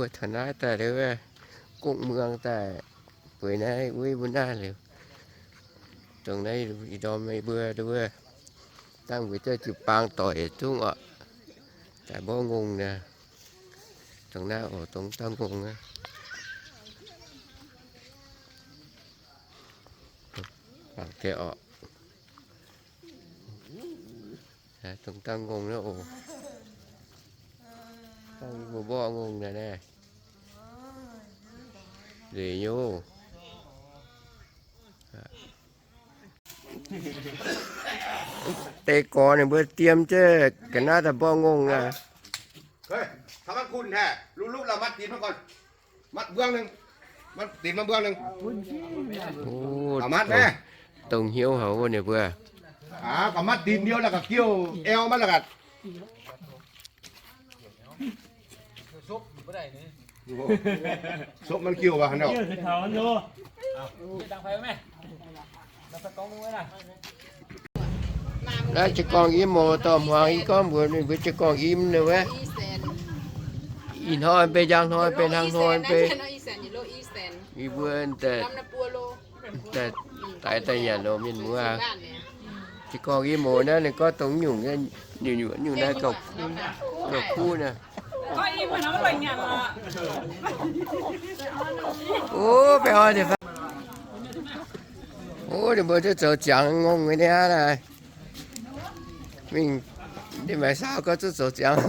Mbuo taux naaiv daaih, gong muang daaih, bueix naaiv wuov mbuo naaiv liuz, dongh naaiv ih ndorm mbuo wuov, dangh mbuo jauv jiu-baang doic yietc zungv oc, daaih mborqv ngongh naaiv. Dongh naaiv oc, dongh dauh ngongh naaiv. Mangc gaax oc. Dongh dauh ngongh naaiv oc. Dangh mbuo mborqv ngongh naaiv naaiv. Nzueic nyei oc. Deix gorx ninh mbuo diem jienv ga'naaiv daaih mborqv ngongh aqv. Dongh hnyouv haic wuov ninh mbuo. Naaiv jiez gorngv imv oc, dorh hmuangx yie gorngv mbuox ninh mbuo jiez gorngv imv wuov. Ih hnoi mv bei, njang hnoi mv bei, hnangv hnoi mv bei. Yie mbuo daix daaih nyanc oc mienh muoz. Jiez gorngv imv oc, naaiv ninh gorngv dongh nyungc, nyungc nyungc naaiv gauh kuv naaiv. O, ninh mbuo duqv zoux ziangx ngongh nyei niaa. Mingh, ninh maaih saau gorngv duqv zoux ziangx.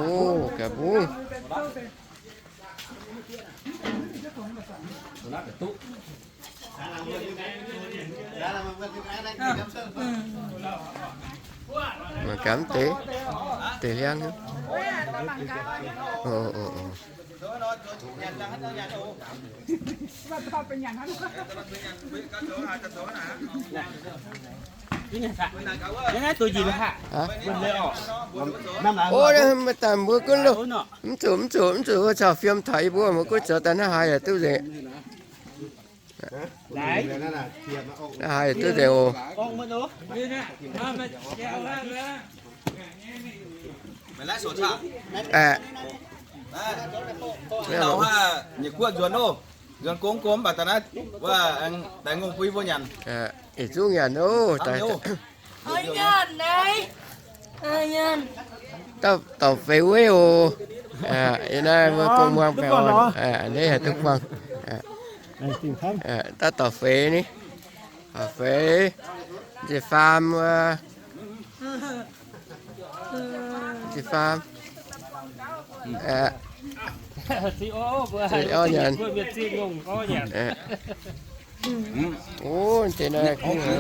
O, ga'mbungv. Mangc gaax deix, deix hliangv. O, maaih daaih mbuo gunv loh. Mv zuqc, mv zuqc, mv zuqc, wuov caux fiem taux yie mbuo, mbuo gunv zoux daaih naaiv haaix yaac duqv nzengc. Naaiv haaix yaac duqv nzengc oc. Aeqv, nyiec guoqv nzuonx oc. Nzuonx gong gong mv baac daaih naaiv, wuov, daaih ngongh bun yie mbuo nyanc. Yietc zungv nyanc oc. Dauh dauh feix weiv oc. Yie naaiv mbuo gong muangx baengh orn. A'hneiv haaix duqv buangh. Dauh dauh feix ni. Feix, nziex faam wuov. Nziex faam. Orv nyanc. O, deix naaiv kuv haic.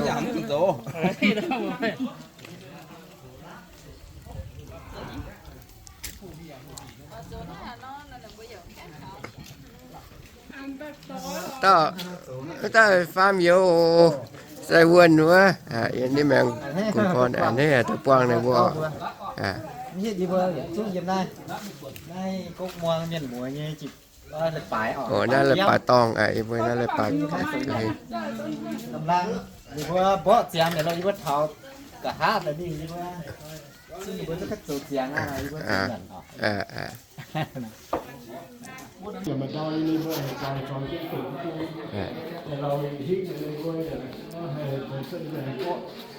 Dauh, dauh faam youz oc, sai wuonh wuov, yie ninh maengx kungx gorn a'hneiv haaix duqv buangh ninh mbuo. Oc, naaiv leiz-baaix dorngh, yie mbuo naaiv leiz-baaix.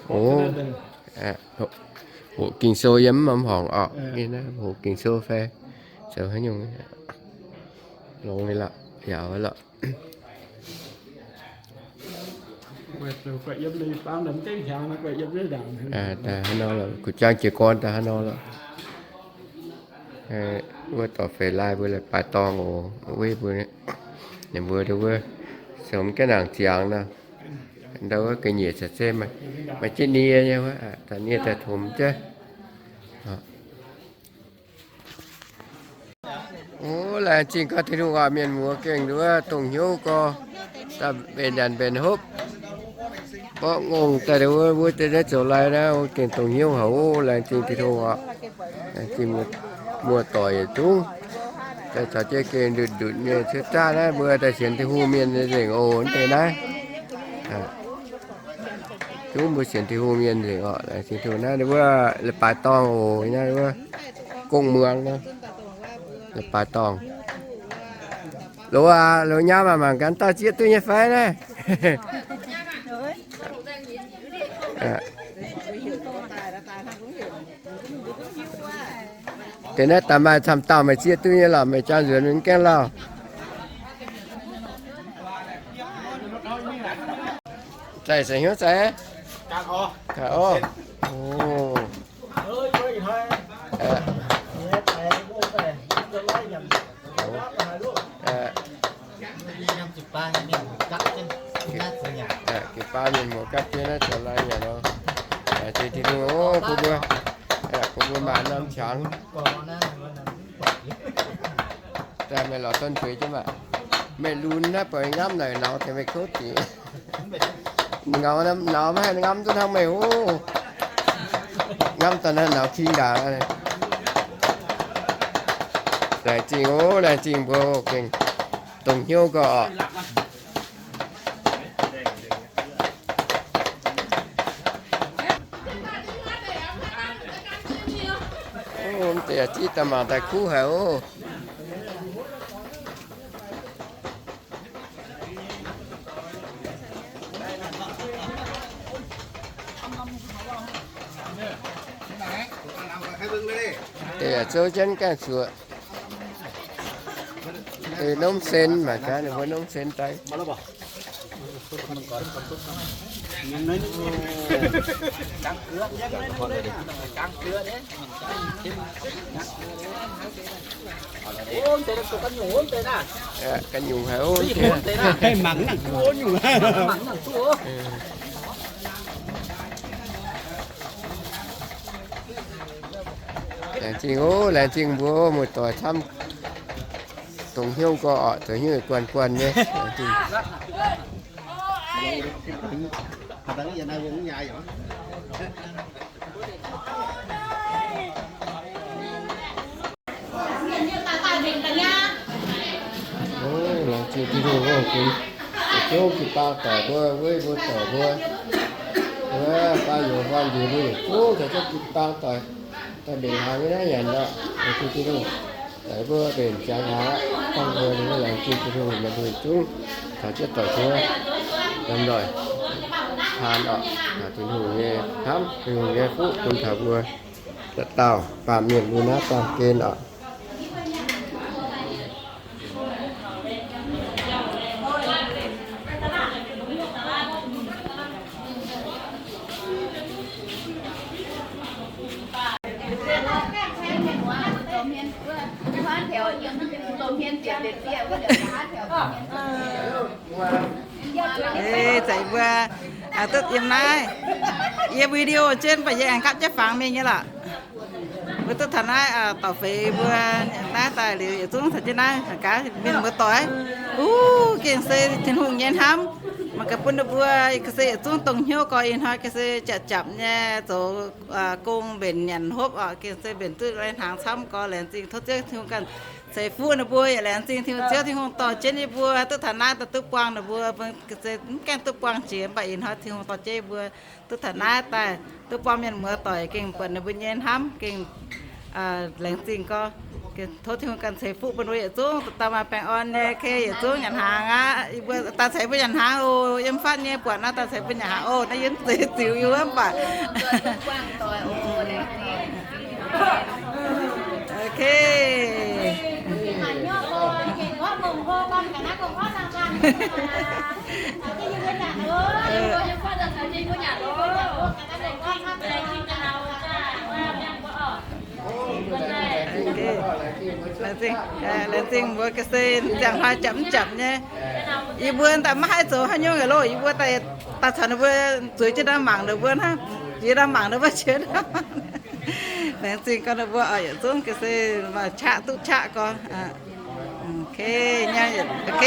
O, hoqc Ging-Sou yiem mv horngc orqc. Hoqc Ging-Sou fai zoux haaix nyungc, longx nyei lorqc, yaac lorqc. Daaih haaix nor lorqc, kuv jangx jiez gorn daaih haaix nor lorqc. Wuov dorh feix lai mbuo leiz-baaix dorngh oc, weiv mbuo, ninh mbuo wuov, zoux mv gaengh nangc ziangx nor, ndau wuov ga'nyiec caux zeiv maaih jienv nie nyei wuov, daaih nie daaih tomx jienv. O, laengz zingh gaax Tin-Hungh oc, mienh muoz gengh nduov dongh hnyouv gorx, daaih mbenc nyanc mbenc hopv, mborqv ngongh daaih wuov, wuov deix naaiv zoux lai naaiv, gengh dongh hnyouv haic oc. Laengz zingh Tin-Hungh oc. Laengz zingh muoz-doic yietc zungv. Daaih caux jienv gengh ndutc ndutc nyei cuotv zaqv naaiv, mbuo daaih sienx Tin-Hungh mienh nzengc oc, deix naaiv. Zungv mbuo sienx Tin-Hungh mienh nzengc oc. Laengz zingh Tin-Hungh naaiv, ninh mbuo leiz-baaix dorngh oc, naaiv wuov gong muangx naaiv, leiz-baaix dorngh. Loz aac, loz nyaam aac, mangc gaax dauh zieqv duqv nyei fai naaiv. Deix naaiv daaih maaih camv dauh meih zieqv duqv nyei lorqc, meih jangx nzuonx mingh gaengh lauh. Zaic, zaic hnyouv zaic. Oc. Gec baav mienh muoz gapv jienv naaiv zoux lai nyanc nor. Laengz zingh Tin-Hungh oc, bun mbuo, bun mbuo maaih norm qangx. Daaih meih lorz don zueiz jienv maah. Meih lunx naaiv buatc ngamv naaic naux tengx meih kouv dingc. Ngaux naaiv naux maiv haih ngamv duqv hnangv meih oc. Ngamv daaih naaiv naux king ndaangc. Laengz zingh oc, laengz zingh mbuo gengh dongh hnyouv gorx oc. Mv deix ziqv daaih mangc daaih kuv haic oc. Deix zouv jienv gaengh zuoqc. Deix nomv sen, mangc gaax ninh mbuo nomv sen daaih. Ganh nyungc haic oc. Laengz zingh oc, laengz zingh mbuo muoz-doic camv. Dongh hnyouv gorx oc, zoux hnyouv guanh guanh nyei. Laengz zingh Tin-Hungh gorngv gunx, zouv jiu-baang doic mbuo, weiv mbuo doic mbuo, wuov baav youz huaang njiec mbuo yietc zungv caux jienv jiu-baang doic daaih mbenc hnaangx nyei naaiv nyanc oc. Laengz zingh Tin-Hungh. Daaih mbuo mbenc ziangx hnaangx aqv, gorngv mbuo laengz zingh Tin-Hungh meih mbuo yietc zungv caux jienv doic mbuo lomh nzoih taan oc. Tin-Hungh nyei hnamv, Tin-Hungh nyei fuqv bun taux mbuo dauh dauh baamh mienh mbuo naaiv baamh gen oc. Ê, za'gengh mbuo duqv yiem naaiv, yiem video jienv baac yie aengx gapv jienv fangx mingh nyei lorqc. Mbuo duqv taux naaiv, dorh feix mbuo naaiv daaih liuz yietc zungv caux jienv naaiv gaax mienh muoz-doic. Uv, gengh se Tin-Hungh nyei hnamv. Mangc gaax bun ninh mbuo ga'sie yietc zungv dongh hnyouv gorx ih hnoi ga'sie japc japc nyei zoux gong mbenc nyanc hopv oc. Gengh se mbenc duqv lai-hnaangx camv gorx. Laengz zingh tov Ziouv Tin-Hungh ganh ceix fuqv ninh mbuo, yaac laengz zingh Tin-Hungh, Ziouv Tin-Hungh dorh jienv yie mbuo duqv taux naaiv daaih duqv buangh ninh mbuo, mv gaengh duqv buangh jiex mv baac ih hnoi Tin-Hungh dorh jienv yie mbuo duqv taux naaiv daaih duqv buangh mienh muoz-doic, gengh buatc ninh mbuo nyei hnamv gengh laengz zingh gorx. Tov Tin-Hungh ganh ceix fuqv bun mbuo yietc zungv dauh dauh maaih baengh orn nyei, yietc zungv nyanc hnaangx aqv. Yie mbuo daaih ceix mbuo nyanc hnaangx oc. Yiem fatv nyei buatc naaiv daaih ceix mbuo nyanc hnaangx oc. Naaiv yie mv zeiz ziux yie wuov mv baac Ok. Laengz zingh, laengz zingh mbuo ga'sie ziangh hnoi japc mv japc nyei. Yie mbuo daaih maiv haih zoux haaix nyungc loh. Yie mbuo daaih, daaih caux ninh mbuo zueiz jienv daaih mangc ninh mbuo hnangv. Jiex daaih mangc ninh mbuo jiex daaih. Laengz zingh gorx ninh mbuo oc, yietc zungv ga'sie maaih qaqv duqv qaqv gorx. Ok, ok.